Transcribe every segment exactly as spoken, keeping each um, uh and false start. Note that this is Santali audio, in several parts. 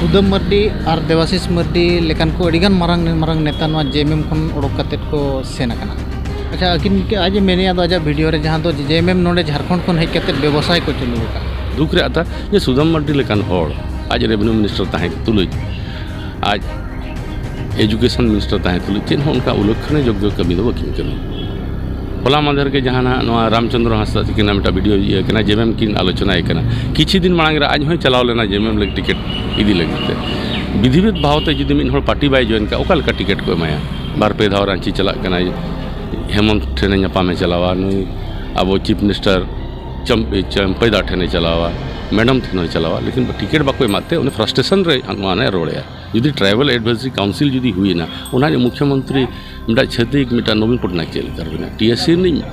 ᱥᱩᱫᱟᱹᱢ ᱢᱟᱨᱰᱤ ᱟᱨ ᱫᱮᱵᱟᱥᱤᱥ ᱢᱟᱨᱰᱤ ᱞᱮᱠᱟᱱ ᱠᱚ ᱟᱹᱰᱤᱜᱟᱱ ᱢᱟᱨᱟᱝ ᱢᱟᱨᱟᱝ ᱱᱮᱛᱟ ᱱᱚᱣᱟ ᱡᱮ ᱮᱢ ᱮᱢ ᱠᱷᱚᱱ ᱚᱰᱚᱠ ᱠᱟᱛᱮᱫ ᱠᱚ ᱥᱮᱱ ᱟᱠᱟᱱᱟ᱾ ᱟᱪᱪᱷᱟ, ᱟᱹᱠᱤᱱ ᱟᱡ ᱮ ᱢᱮᱱᱮᱫᱼᱟ ᱫᱚ ᱟᱡᱟᱜ ᱵᱷᱤᱰᱤᱭᱳ ᱨᱮ, ᱡᱟᱦᱟᱸ ᱫᱚ ᱡᱮ ᱮᱢ ᱮᱢ ᱱᱚᱰᱮ ᱡᱷᱟᱲᱠᱷᱚᱸᱰ ᱠᱷᱚᱱ ᱦᱮᱡ ᱠᱟᱛᱮᱫ ᱵᱮᱵᱚᱥᱟᱭ ᱠᱚ ᱪᱟᱹᱞᱩ ᱟᱠᱟᱫ᱾ ᱫᱩᱠ ᱨᱮᱭᱟᱜ ᱠᱟᱛᱷᱟ ᱡᱮ ᱥᱩᱫᱟᱹᱢ ᱢᱟᱨᱰᱤ ᱞᱮᱠᱟᱱ ᱦᱚᱲ ᱟᱡ ᱨᱮᱵᱷᱮᱱᱤᱭᱩ ᱢᱤᱱᱤᱥᱴᱟᱨ ᱛᱟᱦᱮᱸ ᱛᱩᱞᱩᱡ, ᱟᱡ ᱮᱡᱩᱠᱮᱥᱚᱱ ᱢᱤᱱᱤᱥᱴᱟᱨ ᱛᱟᱦᱮᱸ ᱛᱩᱞᱩᱡ ᱪᱮᱫ ᱦᱚᱸ ᱚᱱᱠᱟ ᱩᱞᱞᱮᱠᱷᱱᱤᱭᱚ ᱡᱳᱜᱽᱜᱚ ᱠᱟᱹᱢᱤ ᱫᱚ ᱵᱟᱹᱠᱤᱱ ᱠᱟᱹᱢᱤ᱾ ᱦᱚᱞᱟ ᱢᱟᱫᱷᱮᱨ ᱜᱮ ᱡᱟᱦᱟᱸ ᱱᱟᱦᱟᱜ ᱱᱚᱣᱟ ᱨᱟᱢᱪᱚᱸᱫᱽᱨᱚ ᱦᱟᱸᱥᱫᱟ ᱛᱟᱹᱠᱤᱱᱟᱜ ᱢᱤᱫᱴᱟᱝ ᱵᱷᱤᱰᱤᱭᱳ ᱤᱭᱟᱹ ᱠᱟᱱᱟ, ᱡᱮ ᱮᱢ ᱮᱢ ᱠᱤᱱ ᱟᱞᱳᱪᱚᱱᱟᱭ ᱠᱟᱱᱟ᱾ ᱠᱤᱪᱷᱩ ᱫᱤᱱ ᱢᱟᱲᱟᱝ ᱨᱮ ᱟᱡ ᱦᱚᱸᱭ ᱪᱟᱞᱟᱣ ᱞᱮᱱᱟ ᱡᱮ ᱮᱢ ᱮᱢ ᱞᱟᱹᱜᱤᱫ ᱴᱤᱠᱤᱴ ᱤᱫᱤ ᱞᱟᱹᱜᱤᱫ ᱛᱮ᱾ ᱵᱤᱫᱷᱤᱵᱤᱫ ᱵᱷᱟᱣ ᱛᱮ ᱡᱩᱫᱤ ᱢᱤᱫ ᱦᱚᱲ ᱯᱟᱨᱴᱤ ᱵᱟᱭ ᱡᱚᱭᱮᱱ ᱠᱟᱜ, ᱚᱠᱟ ᱞᱮᱠᱟ ᱴᱤᱠᱤᱴ ᱠᱚ ᱮᱢᱟᱭᱟ? ᱵᱟᱨ ᱯᱮ ᱫᱷᱟᱣ ᱨᱟᱸᱪᱤ ᱪᱟᱞᱟᱜ ᱠᱟᱱᱟᱭ, ᱦᱮᱢᱚᱱᱛ ᱴᱷᱮᱱᱮ ᱧᱟᱯᱟᱢᱮ ᱪᱟᱞᱟᱣᱟ, ᱱᱩᱭ ᱟᱵᱚ ᱪᱤᱯ ᱢᱤᱱᱤᱥᱴᱟᱨ ᱪᱟᱢ-, ᱪᱟᱢᱯᱟᱭ ᱫᱟ ᱴᱷᱮᱱᱮ ᱪᱟᱞᱟᱣᱟ, ᱢᱮᱰᱟᱢ ᱴᱷᱮᱱ ᱦᱚᱸᱭ ᱪᱟᱞᱟᱣᱟ, ᱞᱮᱠᱤᱱ ᱴᱤᱠᱤᱴ ᱵᱟᱠᱚ ᱮᱢᱟᱜ ᱛᱮ ᱩᱱᱤ ᱯᱷᱨᱟᱥᱴᱨᱮᱥᱚᱱ ᱨᱮ ᱱᱚᱣᱟ ᱱᱟᱭ ᱨᱚᱲᱮᱫᱼᱟ᱾ ᱡᱩᱫᱤ ᱴᱨᱟᱭᱵᱟᱞ ᱮᱰᱵᱷᱟᱭᱡᱟᱨᱤ ᱠᱟᱣᱩᱱᱥᱤᱞ ᱡᱩᱫᱤ ᱦᱩᱭᱮᱱᱟ, ᱚᱱᱟ ᱨᱮ ᱢᱩᱠᱷᱭᱚᱢᱚᱱᱛᱨᱤ ᱢᱤᱫᱴᱟᱝ ᱪᱷᱟᱹᱛᱤᱠ, ᱢᱤᱫᱴᱟᱝ ᱱᱚᱵᱤᱱ ᱯᱚᱴᱱᱟᱭᱮᱠ ᱪᱮᱫ ᱞᱮᱠᱟ ᱨᱮ ᱵᱮᱱᱟᱜᱼᱟ? ᱴᱤ ᱮᱥ ᱥᱤ ᱨᱤᱱᱤᱡ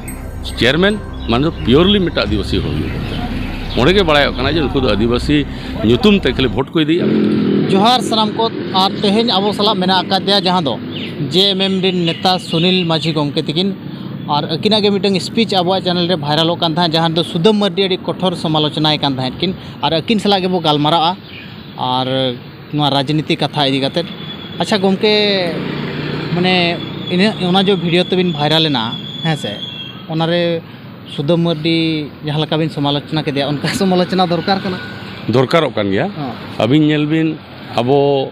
ᱪᱮᱭᱟᱨᱢᱮᱱ ᱢᱟᱱᱮ ᱫᱚ ᱯᱤᱭᱳᱨᱞᱤ ᱢᱤᱫᱴᱟᱝ ᱟᱹᱫᱤᱵᱟᱹᱥᱤ ᱦᱚᱲ ᱦᱩᱭᱩᱜ ᱠᱟᱱ ᱛᱟᱭᱟ᱾ ᱚᱸᱰᱮ ᱜᱮ ᱵᱟᱲᱟᱭᱚᱜ ᱠᱟᱱᱟ ᱡᱮ ᱩᱱᱠᱩ ᱫᱚ ᱟᱹᱫᱤᱵᱟᱹᱥᱤ ᱧᱩᱛᱩᱢ ᱛᱮ ᱠᱷᱟᱹᱞᱤ ᱵᱷᱳᱴ ᱠᱚ ᱤᱫᱤᱭᱮᱫᱼᱟ᱾ ᱡᱚᱦᱟᱨ ᱥᱟᱱᱟᱢ ᱠᱚ, ᱟᱨ ᱛᱮᱦᱮᱧ ᱟᱵᱚ ᱥᱟᱞᱟᱜ ᱢᱮᱱᱟᱜ ᱟᱠᱟᱫᱮᱭᱟ ᱡᱟᱦᱟᱸ ᱫᱚ ᱡᱮ ᱮᱢ ᱮᱢ ᱨᱮᱱ ᱱᱮᱛᱟ ᱥᱩᱱᱤᱞ ᱢᱟᱹᱡᱷᱤ ᱜᱚᱢᱠᱮ ᱛᱤᱠᱤᱱ, ᱟᱨ ᱟᱹᱠᱤᱱᱟᱜ ᱜᱮ ᱢᱤᱫᱴᱟᱝ ᱥᱯᱤᱪ ᱟᱵᱚᱣᱟᱜ ᱪᱮᱱᱮᱞ ᱨᱮ ᱵᱷᱟᱭᱨᱟᱞᱚᱜ ᱠᱟᱱ ᱛᱟᱦᱮᱸᱫ, ᱡᱟᱦᱟᱸ ᱨᱮᱫᱚ ᱥᱩᱫᱟᱹᱢ ᱢᱟᱹᱨᱰᱤ ᱟᱹᱰᱤ ᱠᱚᱴᱷᱳᱨ ᱥᱚᱢᱟᱞᱳᱪᱚᱱᱟᱭ ᱠᱟᱱ ᱛᱟᱦᱮᱸᱫ ᱠᱤᱱ, ᱟᱨ ᱟᱹᱠᱤᱱ ᱥᱟᱞᱟᱜ ᱜᱮᱵᱚ ᱜᱟᱞᱢᱟᱨᱟᱜᱼᱟ᱾ ᱟᱨ ᱱᱚᱣᱟ ᱨᱟᱡᱽᱱᱤᱛᱤ ᱠᱟᱛᱷᱟ ᱤᱫᱤ ᱠᱟᱛᱮᱫ᱾ ᱟᱪᱪᱷᱟ ᱜᱚᱢᱠᱮ, ᱢᱟᱱᱮ ᱤᱱᱟᱹ, ᱚᱱᱟ ᱡᱚ ᱵᱷᱤᱰᱤᱭᱳ ᱛᱟᱹᱵᱤᱱ ᱵᱷᱟᱭᱨᱟᱞ ᱮᱱᱟ, ᱦᱮᱸ ᱥᱮ, ᱚᱱᱟᱨᱮ ᱥᱩᱫᱟᱹᱢ ᱢᱟᱹᱨᱰᱤ ᱡᱟᱦᱟᱸ ᱞᱮᱠᱟ ᱵᱤᱱ ᱥᱚᱢᱟᱞᱳᱪᱚᱱᱟ ᱠᱮᱫᱮᱭᱟ, ᱚᱱᱠᱟ ᱥᱚᱢᱟᱞᱳᱪᱚᱱᱟ ᱫᱚᱨᱠᱟᱨ ᱠᱟᱱᱟ᱾ ᱫᱚᱨᱠᱟᱨᱚᱜ ᱠᱟᱱ ᱜᱮᱭᱟ᱾ ᱦᱚᱸ᱾ ᱟᱹᱵᱤᱱ ᱧᱮᱞ ᱵᱤᱱ, ᱟᱵᱚ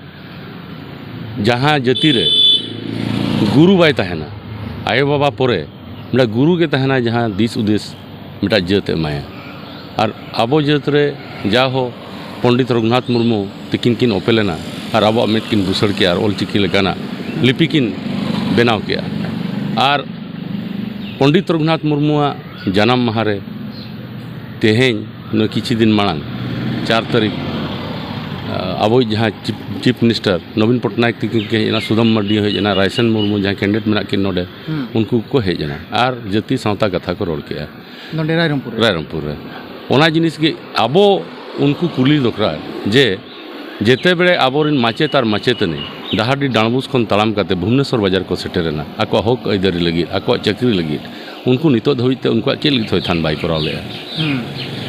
ᱡᱟᱦᱟᱸ ᱡᱟᱹᱛᱤ ᱨᱮ ᱜᱩᱨᱩ ᱵᱟᱭ ᱛᱟᱦᱮᱱᱟ, ᱟᱭᱳᱼᱵᱟᱵᱟ ᱯᱚᱨᱮ ᱢᱤᱫᱴᱟᱝ ᱜᱩᱨᱩ ᱜᱮ ᱛᱟᱦᱮᱱᱟ, ᱡᱟᱦᱟᱸ ᱫᱤᱥ ᱦᱩᱫᱤᱥ ᱢᱤᱫᱴᱟᱝ ᱡᱟᱹᱛ ᱮ ᱮᱢᱟᱭᱟ᱾ ᱟᱨ ᱟᱵᱚ ᱡᱟᱹᱛ ᱨᱮ ᱡᱟ ᱦᱳ ᱯᱚᱱᱰᱤᱛ ᱨᱚᱜᱷᱩᱱᱟᱛᱷ ᱢᱩᱨᱢᱩ ᱛᱤᱠᱤᱱ ᱠᱤᱱ ᱚᱯᱮᱞ ᱮᱱᱟ ᱟᱨ ᱟᱵᱚᱣᱟᱜ ᱢᱮᱫ ᱠᱤᱱ ᱵᱩᱥᱟᱹᱲ ᱠᱮᱜᱼᱟ ᱟᱨ ᱚᱞᱪᱤᱠᱤ ᱞᱮᱠᱟᱱᱟᱜ ᱞᱤᱯᱤ ᱠᱤᱱ ᱵᱮᱱᱟᱣ ᱠᱮᱜᱼᱟ᱾ ᱟᱨ ᱯᱚᱱᱰᱤᱛ ᱨᱚᱜᱷᱩᱱᱟᱛᱷ ᱢᱩᱨᱢᱩᱣᱟᱜ ᱡᱟᱱᱟᱢ ᱢᱟᱦᱟ ᱨᱮ ᱛᱮᱦᱮᱧ ᱱᱚᱣᱟ ᱠᱤᱪᱷᱩ ᱫᱤᱱ ᱢᱟᱲᱟᱝ ᱪᱟᱨ ᱛᱟᱹᱨᱤᱠᱷ, ᱟ, ᱟᱵᱚᱭᱤᱡ ᱡᱟᱦᱟᱸ ᱪᱤᱯ, ᱪᱤᱯ ᱢᱤᱱᱤᱥᱴᱟᱨ ᱱᱚᱵᱤᱱ ᱯᱚᱴᱱᱟᱭᱮᱠ ᱛᱤᱠᱤᱱ ᱠᱤᱱ ᱦᱮᱡ ᱮᱱᱟ, ᱥᱩᱫᱟᱢ ᱢᱟᱨᱰᱤ ᱦᱚᱸ ᱦᱮᱡ ᱮᱱᱟ, ᱨᱟᱭᱥᱮᱱ ᱢᱩᱨᱢᱩ ᱡᱟᱦᱟᱸᱭ ᱠᱮᱱᱰᱤᱰᱮᱴ ᱢᱮᱱᱟᱜ ᱠᱤᱱ ᱱᱚᱰᱮ, ᱦᱩᱸ᱾ ᱩᱱᱠᱩ ᱠᱚ ᱦᱮᱡ ᱮᱱᱟ ᱟᱨ ᱡᱟᱹᱛᱤ ᱥᱟᱶᱛᱟ ᱠᱟᱛᱷᱟ ᱠᱚ ᱨᱚᱲ ᱠᱮᱜᱼᱟ᱾ ᱱᱚᱰᱮ ᱨᱟᱭᱨᱚᱝᱯᱩᱨ ᱨᱮ᱾ ᱨᱟᱭᱨᱚᱝᱯᱩᱨ ᱨᱮ᱾ ᱚᱱᱟ ᱡᱤᱱᱤᱥ ᱜᱮ ᱟᱵᱚ ᱩᱱᱠᱩ ᱠᱩᱞᱤ ᱫᱚᱨᱠᱟᱨ ᱡᱮ ᱡᱮᱛᱮ ᱵᱮᱲᱮ ᱟᱵᱚᱨᱮᱱ ᱢᱟᱪᱮᱛ ᱟᱨ ᱢᱟᱪᱮᱛᱟᱹᱱᱤ ᱰᱟᱦᱟᱨᱰᱤ ᱰᱟᱸᱰᱵᱩᱥ ᱠᱷᱚᱱ ᱛᱟᱲᱟᱢ ᱠᱟᱛᱮ ᱵᱷᱩᱵᱽᱱᱮᱥᱚᱨ ᱵᱟᱡᱟᱨ ᱠᱚ ᱥᱮᱴᱮᱨᱮᱱᱟ ᱟᱠᱚᱣᱟᱜ ᱦᱚᱠ ᱟᱹᱭᱫᱟᱹᱨᱤ ᱞᱟᱹᱜᱤᱫ, ᱟᱠᱚᱣᱟᱜ ᱪᱟᱹᱠᱨᱤ ᱞᱟᱹᱜᱤᱫ, ᱩᱱᱠᱩ ᱱᱤᱛᱚᱜ ᱫᱷᱟᱹᱵᱤᱡ ᱛᱮ ᱩᱱᱠᱩᱣᱟᱜ ᱪᱮᱫ ᱞᱟᱹᱜᱤᱫ ᱛᱷᱚᱭᱛᱷᱟᱱ ᱵᱟᱭ ᱠᱚᱨᱟᱣ ᱞᱮᱜᱼᱟ? ᱦᱩᱸ᱾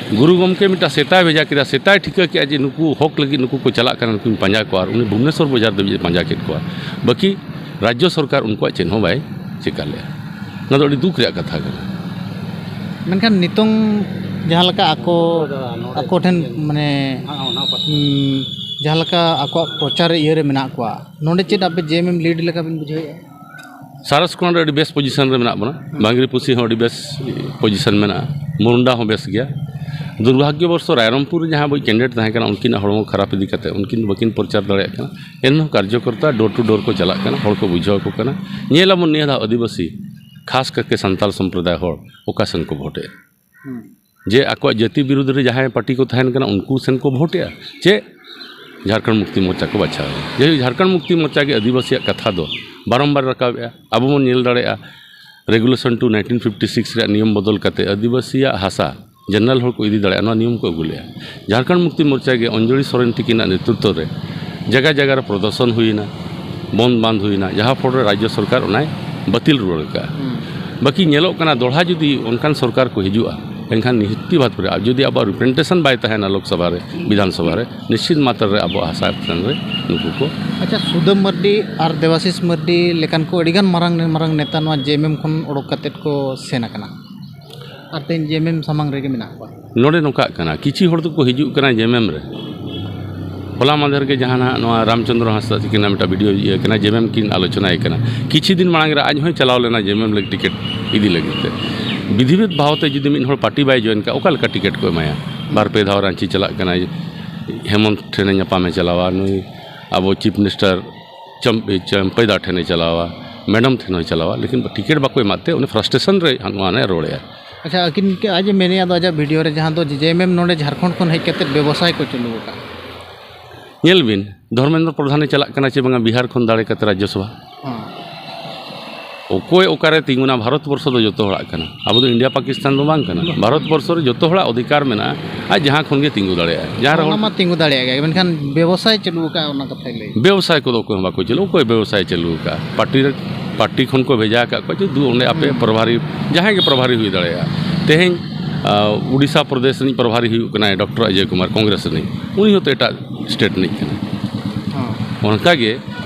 ᱜᱩᱨᱩ ᱜᱚᱢᱠᱮ ᱢᱤᱫᱴᱟᱝ ᱥᱮᱛᱟᱭ ᱵᱷᱮᱡᱟ ᱠᱮᱫᱟ, ᱥᱮᱛᱟᱭ ᱴᱷᱤᱠᱟᱹ ᱠᱮᱫᱟ ᱡᱮ ᱱᱩᱠᱩ ᱦᱚᱠ ᱞᱟᱹᱜᱤᱫ ᱱᱩᱠᱩ ᱠᱚ ᱪᱟᱞᱟᱜ ᱠᱟᱱᱟ, ᱱᱩᱠᱩᱧ ᱯᱟᱸᱡᱟ ᱠᱚᱣᱟ, ᱟᱨ ᱩᱱᱤ ᱵᱷᱩᱵᱽᱱᱮᱥᱚᱨ ᱵᱟᱡᱟᱨ ᱫᱷᱟᱹᱵᱤᱡ ᱮ ᱯᱟᱸᱡᱟ ᱠᱮᱫ ᱠᱚᱣᱟ᱾ ᱵᱟᱹᱠᱤ ᱨᱟᱡᱽᱡᱚ ᱥᱚᱨᱠᱟᱨ ᱩᱱᱠᱩᱣᱟᱜ ᱪᱮᱫ ᱦᱚᱸ ᱵᱟᱭ ᱪᱮᱠᱟ ᱞᱮᱫᱼᱟ᱾ ᱚᱱᱟ ᱫᱚ ᱟᱹᱰᱤ ᱫᱩᱠ ᱨᱮᱭᱟᱜ ᱠᱟᱛᱷᱟ ᱠᱟᱱᱟ᱾ ᱢᱮᱱᱠᱷᱟᱱ ᱱᱤᱛᱚᱝ ᱡᱟᱦᱟᱸ ᱞᱮᱠᱟ ᱟᱠᱚ, ᱟᱠᱚ ᱴᱷᱮᱱ, ᱢᱟᱱᱮ, ᱩᱸ, ᱡᱟᱦᱟᱸ ᱞᱮᱠᱟ ᱟᱠᱚᱣᱟᱜ ᱯᱨᱚᱪᱟᱨ ᱤᱭᱟᱹ ᱨᱮ ᱢᱮᱱᱟᱜ ᱠᱚᱣᱟ, ᱱᱚᱰᱮ ᱪᱮᱫ ᱟᱯᱮ ᱡᱮ ᱮᱢ ᱮᱢ ᱞᱤᱰ ᱞᱮᱠᱟ ᱵᱤᱱ ᱵᱩᱡᱷᱟᱹᱣᱮᱫᱼᱟ? ᱥᱟᱨᱟᱥᱠᱚᱱᱟ ᱨᱮ ᱟᱹᱰᱤ ᱵᱮᱥ ᱯᱚᱡᱤᱥᱚᱱ ᱨᱮ ᱢᱮᱱᱟᱜ ᱵᱚᱱᱟ᱾ ᱵᱟᱝᱨᱤᱯᱩᱥᱤ ᱦᱚᱸ ᱟᱹᱰᱤ ᱵᱮᱥ ᱯᱚᱡᱤᱥᱚᱱ ᱢᱮᱱᱟᱜᱼᱟ, ᱢᱩᱨᱩᱱᱰᱟ ᱦᱚᱸ ᱵᱮᱥ ᱜᱮᱭᱟ᱾ ᱫᱩᱨᱵᱷᱟᱜᱽᱭᱚᱵᱚᱥᱛᱚ ᱨᱟᱭᱨᱚᱝᱯᱩᱨ ᱨᱮ ᱡᱟᱦᱟᱸ ᱟᱵᱚᱭᱤᱡ ᱠᱮᱱᱰᱤᱰᱮᱴ ᱛᱟᱦᱮᱸ ᱠᱟᱱᱟ, ᱩᱱᱠᱤᱱᱟᱜ ᱦᱚᱲᱢᱚ ᱠᱷᱟᱨᱟᱯ ᱤᱫᱤ ᱠᱟᱛᱮ ᱩᱱᱠᱤᱱ ᱵᱟᱹᱠᱤᱱ ᱯᱨᱚᱪᱟᱨ ᱫᱟᱲᱮᱭᱟᱜ ᱠᱟᱱᱟ᱾ ᱮᱱᱦᱚᱸ ᱠᱟᱨᱡᱚᱠᱚᱨᱛᱟ ᱰᱳᱨ ᱴᱩ ᱰᱳᱨ ᱠᱚ ᱪᱟᱞᱟᱜ ᱠᱟᱱᱟ, ᱦᱚᱲ ᱠᱚ ᱵᱩᱡᱷᱟᱹᱣ ᱟᱠᱚ ᱠᱟᱱᱟ᱾ ᱧᱮᱞ ᱟᱵᱚᱱ ᱱᱤᱭᱟᱹ ᱫᱷᱟᱣ ᱟᱹᱫᱤᱵᱟᱹᱥᱤ, ᱠᱷᱟᱥ ᱠᱟᱨᱠᱮ ᱥᱟᱱᱛᱟᱲ ᱥᱚᱢᱯᱨᱚᱫᱟᱭ ᱦᱚᱲ ᱚᱠᱟ ᱥᱮᱱ ᱠᱚ ᱵᱷᱳᱴᱮᱜᱼᱟ᱾ ᱡᱮ ᱟᱠᱚᱣᱟᱜ ᱡᱟᱹᱛᱤ ᱵᱤᱨᱩᱫᱽ ᱨᱮ ᱡᱟᱦᱟᱸᱭ ᱯᱟᱨᱴᱤ ᱠᱚ ᱛᱟᱦᱮᱱ ᱠᱟᱱᱟ, ᱩᱱᱠᱩ ᱥᱮᱱ ᱠᱚ ᱵᱷᱳᱴᱮᱜᱼᱟ, ᱪᱮ ᱡᱷᱟᱲᱠᱷᱚᱸᱰ ᱢᱩᱠᱛᱤ ᱢᱳᱨᱪᱟ ᱠᱚ ᱵᱟᱪᱷᱟᱣᱟ? ᱡᱟᱭᱦᱳᱠ, ᱡᱷᱟᱲᱠᱷᱚᱸᱰ ᱢᱩᱠᱛᱤ ᱢᱳᱨᱪᱟ ᱜᱮ ᱟᱹᱫᱤᱵᱟᱹᱥᱤᱭᱟᱜ ᱠᱟᱛᱷᱟ ᱫᱚ ᱵᱟᱨᱚᱢᱵᱟᱨ ᱨᱟᱠᱟᱵᱮᱜᱼᱟ᱾ ᱟᱵᱚ ᱵᱚᱱ ᱧᱮᱞ ᱫᱟᱲᱮᱭᱟᱜᱼᱟ, regulation two nineteen fifty six ᱨᱮᱭᱟᱜ ᱱᱤᱭᱚᱢ ᱵᱚᱫᱚᱞ ᱠᱟᱛᱮ ᱟᱹᱫᱤᱵᱟᱹᱥᱤᱭᱟᱜ ᱦᱟᱥᱟ ᱡᱮᱱᱟᱨᱮᱞ ᱦᱚᱲ ᱠᱚ ᱤᱫᱤ ᱫᱟᱲᱮᱭᱟᱜᱼᱟ, ᱱᱚᱣᱟ ᱱᱤᱭᱚᱢ ᱠᱚ ᱟᱹᱜᱩ ᱞᱮᱜᱼᱟ᱾ ᱡᱷᱟᱲᱠᱷᱚᱸᱰ ᱢᱩᱠᱛᱤ ᱢᱳᱨᱪᱟ ᱜᱮ ᱚᱧᱡᱚᱞᱤ ᱥᱚᱨᱮᱱ ᱛᱤᱠᱤᱱᱟᱜ ᱱᱮᱛᱨᱤᱛᱵ ᱨᱮ ᱡᱟᱭᱜᱟ ᱡᱟᱭᱜᱟ ᱨᱮ ᱯᱨᱚᱫᱚᱨᱥᱚᱱ ᱦᱩᱭᱮᱱᱟ, ᱵᱚᱱᱫ ᱵᱟᱸᱫ ᱦᱩᱭᱮᱱᱟ, ᱡᱟᱦᱟᱸ ᱯᱷᱚᱞ ᱨᱮ ᱨᱟᱡᱽᱡᱚ ᱥᱚᱨᱠᱟᱨ ᱚᱱᱟᱭ ᱵᱟᱹᱛᱤᱞ ᱨᱩᱣᱟᱹᱲ ᱠᱟᱜᱼᱟ᱾ ᱵᱟᱹᱠᱤ ᱧᱮᱞᱚᱜ ᱠᱟᱱᱟ, ᱫᱚᱲᱦᱟ ᱡᱩᱫᱤ ᱚᱱᱠᱟᱱ ᱥᱚᱨᱠᱟᱨ ᱠᱚ ᱦᱤᱡᱩᱜᱼᱟ, ᱮᱱᱠᱷᱟᱱ ᱱᱤᱦᱟᱹᱛᱤ ᱵᱷᱟᱵᱽ ᱨᱮ ᱟᱨ ᱡᱩᱫᱤ ᱟᱵᱚᱣᱟᱜ ᱨᱤᱯᱨᱮᱡᱮᱱᱴᱮᱥᱚᱱ ᱵᱟᱭ ᱛᱟᱦᱮᱱᱟ ᱞᱳᱠᱥᱚᱵᱷᱟ ᱨᱮ, ᱵᱤᱫᱷᱟᱱ ᱥᱚᱵᱷᱟ ᱨᱮ, ᱱᱤᱥᱪᱤᱛ ᱢᱟᱛᱨᱟ ᱨᱮ ᱟᱵᱚᱣᱟᱜ ᱦᱟᱥᱟ ᱪᱮᱛᱟᱱ ᱨᱮ ᱱᱩᱠᱩ ᱠᱚ ᱟᱪᱪᱷᱟ, ᱥᱩᱫᱟᱹᱢ ᱢᱟᱨᱰᱤ ᱟᱨ ᱫᱮᱵᱟᱥᱤᱥ ᱢᱟᱨᱰᱤ ᱞᱮᱠᱟᱱ ᱠᱚ ᱟᱹᱰᱤᱜᱟᱱ ᱢᱟᱨᱟᱝ ᱢᱟᱨᱟᱝ ᱱᱮᱛᱟ ᱱᱚᱣᱟ ᱡᱮ ᱮᱢ ᱮᱢ ᱠᱷᱚᱱ ᱚᱰᱚᱠ ᱠᱟᱛᱮᱫ ᱠᱚ ᱥᱮᱱ ᱟᱠᱟᱱᱟ, ᱟᱨ ᱛᱮᱦᱮᱧ ᱡᱮ ᱮᱢ ᱮᱢ ᱥᱟᱢᱟᱝ ᱨᱮᱜᱮ ᱢᱮᱱᱟᱜ ᱠᱚᱣᱟ᱾ ᱱᱚᱰᱮ ᱱᱚᱝᱠᱟᱜ ᱠᱟᱱᱟ, ᱠᱤᱪᱷᱩ ᱦᱚᱲ ᱫᱚᱠᱚ ᱦᱤᱡᱩᱜ ᱠᱟᱱᱟ ᱡᱮ ᱮᱢ ᱮᱢ ᱨᱮ᱾ ᱦᱚᱞᱟ ᱢᱟᱫᱷᱮᱨ ᱜᱮ ᱡᱟᱦᱟᱸ ᱱᱟᱦᱟᱜ ᱱᱚᱣᱟ ᱨᱟᱢᱪᱚᱸᱫᱽᱨᱚ ᱦᱟᱸᱥᱫᱟ ᱛᱟᱹᱠᱤᱱᱟᱜ ᱢᱤᱫᱴᱟᱝ ᱵᱷᱤᱰᱤᱭᱳ ᱤᱭᱟᱹ ᱠᱟᱱᱟ, ᱡᱮ ᱮᱢ ᱮᱢ ᱠᱤᱱ ᱟᱞᱳᱪᱚᱱᱟᱭ ᱠᱟᱱᱟ᱾ ᱠᱤᱪᱷᱩ ᱫᱤᱱ ᱢᱟᱲᱟᱝ ᱨᱮ ᱟᱡ ᱦᱚᱸᱭ ᱪᱟᱞᱟᱣ ᱞᱮᱱᱟ ᱡᱮ ᱮᱢ ᱮᱢ ᱞᱟᱹᱜᱤᱫ ᱴᱤᱠᱤᱴ ᱤᱫᱤ ᱞᱟᱹᱜᱤᱫ ᱛᱮ᱾ ᱵᱤᱫᱷᱤᱵᱮᱫ ᱵᱷᱟᱣ ᱛᱮ ᱡᱩᱫᱤ ᱢᱤᱫ ᱦᱚᱲ ᱯᱟᱨᱴᱤ ᱵᱟᱭ ᱡᱚᱭᱮᱱ ᱠᱟᱜᱼᱟ, ᱚᱠᱟ ᱞᱮᱠᱟ ᱴᱤᱠᱤᱴ ᱠᱚ ᱮᱢᱟᱭᱟ? ᱵᱟᱨ ᱯᱮ ᱫᱷᱟᱣ ᱨᱟᱸᱪᱤ ᱪᱟᱞᱟᱜ ᱠᱟᱱᱟᱭ, ᱦᱮᱢᱚᱱᱛ ᱴᱷᱮᱱᱮ ᱧᱟᱯᱟᱢᱮ ᱪᱟᱞᱟᱣᱟ, ᱱᱩᱭ ᱟᱵᱚ ᱪᱤᱯ ᱢᱤᱱᱤᱥᱴᱟᱨ ᱪᱟᱢ-, ᱪᱟᱢᱯᱟᱭ ᱫᱟ ᱴᱷᱮᱱᱮ ᱪᱟᱞᱟᱣᱟ, ᱢᱮᱰᱟᱢ ᱴᱷᱮᱱ ᱦᱚᱸᱭ ᱪᱟᱞᱟᱣᱟ, ᱞᱮᱠᱤᱱ ᱴᱤᱠᱤᱴ ᱵᱟᱠᱚ ᱮᱢᱟᱫ ᱛᱮ ᱩᱱᱤ ᱯᱷᱨᱟᱥᱴᱨᱮᱥᱚᱱ ᱨᱮ ᱱᱚᱣᱟ ᱱᱮ ᱨᱚᱲᱮᱫᱼᱟ᱾ ᱟᱪᱪᱷᱟ, ᱟᱹᱠᱤᱱ ᱠᱤ ᱟᱡ ᱮ ᱢᱮᱱᱮᱫᱼᱟ ᱫᱚ ᱟᱡᱟᱜ ᱵᱷᱤᱰᱤᱭᱳ ᱨᱮ, ᱡᱟᱦᱟᱸ ᱫᱚ ᱡᱮ ᱮᱢ ᱮᱢ ᱱᱚᱰᱮ ᱡᱷᱟᱲᱠᱷᱚᱸᱰ ᱠᱷᱚᱱ ᱦᱮᱡ ᱠᱟᱛᱮ ᱵᱮᱵᱚᱥᱟᱭ ᱠᱚ ᱪᱟᱹᱞᱩ ᱟᱠᱟᱫ? ᱧᱮᱞ ᱵᱤᱱ, ᱫᱷᱚᱨᱢᱮᱱᱫᱨᱚ ᱯᱨᱚᱫᱷᱟᱱᱮ ᱪᱟᱞᱟᱜ ᱠᱟᱱᱟ ᱪᱮ ᱵᱟᱝᱟ ᱵᱤᱦᱟᱨ ᱠᱷᱚᱱ ᱫᱟᱲᱮ ᱠᱟᱛᱮ ᱨᱟᱡᱽᱡᱚᱥᱚᱵᱷᱟ? ᱦᱮᱸ᱾ ᱚᱠᱚᱭ ᱚᱠᱟᱨᱮ ᱛᱤᱸᱜᱩᱱᱟ, ᱵᱷᱟᱨᱚᱛ ᱵᱚᱨᱥᱚ ᱫᱚ ᱡᱚᱛᱚ ᱦᱚᱲᱟᱜ ᱠᱟᱱᱟ᱾ ᱟᱵᱚ ᱫᱚ ᱤᱱᱰᱤᱭᱟ ᱯᱟᱠᱤᱥᱛᱟᱱ ᱫᱚ ᱵᱟᱝ ᱠᱟᱱᱟ᱾ ᱵᱷᱟᱨᱚᱛ ᱵᱚᱨᱥᱚ ᱨᱮ ᱡᱚᱛᱚ ᱦᱚᱲᱟᱜ ᱚᱫᱷᱤᱠᱟᱨ ᱢᱮᱱᱟᱜᱼᱟ, ᱟᱡ ᱡᱟᱦᱟᱸ ᱠᱷᱚᱱ ᱜᱮ ᱛᱤᱸᱜᱩ ᱫᱟᱲᱮᱭᱟᱜᱼᱟ, ᱡᱟᱦᱟᱸ ᱨᱮ ᱚᱱᱟ ᱦᱚᱲ ᱢᱟ ᱛᱤᱸᱜᱩ ᱫᱟᱲᱮᱭᱟᱜ ᱜᱮᱭᱟ, ᱢᱮᱱᱠᱷᱟᱱ ᱵᱮᱵᱚᱥᱟᱭ ᱪᱟᱹᱞᱩ ᱟᱠᱟᱫᱼᱟ, ᱚᱱᱟ ᱠᱟᱛᱷᱟᱭ ᱞᱟᱹᱭ᱾ ᱵᱮᱵᱚᱥᱟᱭ ᱠᱚᱫᱚ ᱚᱠᱚᱭ ᱦᱚᱸ ᱵᱟᱠᱚ ᱪᱟᱹᱞᱩ, ᱚᱠᱚᱭ ᱵᱮᱵᱚᱥᱟᱭ ᱪᱟᱹᱞᱩ ᱟᱠᱟᱫᱼᱟ? ᱯᱟᱨᱴᱤ ᱨᱮ, ᱯᱟᱨᱴᱤ ᱠᱷᱚᱱ ᱠᱚ ᱵᱷᱮᱡᱟ ᱟᱠᱟᱫ ᱠᱚᱣᱟ ᱡᱮ ᱫᱩ ᱚᱸᱰᱮ ᱟᱯᱮ ᱦᱩᱸ᱾ ᱯᱨᱚᱵᱷᱟᱨᱤ, ᱡᱟᱦᱟᱸᱭ ᱜᱮ ᱯᱨᱚᱵᱷᱟᱨᱤ ᱦᱩᱭ ᱫᱟᱲᱮᱭᱟᱜᱼᱟ᱾ ᱛᱮᱦᱮᱧ ᱟᱨ ᱩᱰᱤᱥᱟ ᱯᱨᱚᱫᱮᱥ ᱨᱤᱱᱤᱡ ᱯᱨᱚᱵᱷᱟᱨᱤ ᱦᱩᱭᱩᱜ ᱠᱟᱱᱟᱭ ᱰᱚᱠᱴᱚᱨ ᱚᱡᱚᱭ ᱠᱩᱢᱟᱨ, ᱠᱚᱝᱜᱨᱮᱥ ᱨᱤᱱᱤᱡ, ᱩᱱᱤ ᱦᱚᱸᱛᱚ ᱮᱴᱟᱜ ᱥᱴᱮᱴ ᱨᱤᱱᱤᱡ ᱠᱟᱱᱟᱭ᱾ ᱦᱚᱸ᱾ ᱚᱱᱠᱟᱜᱮ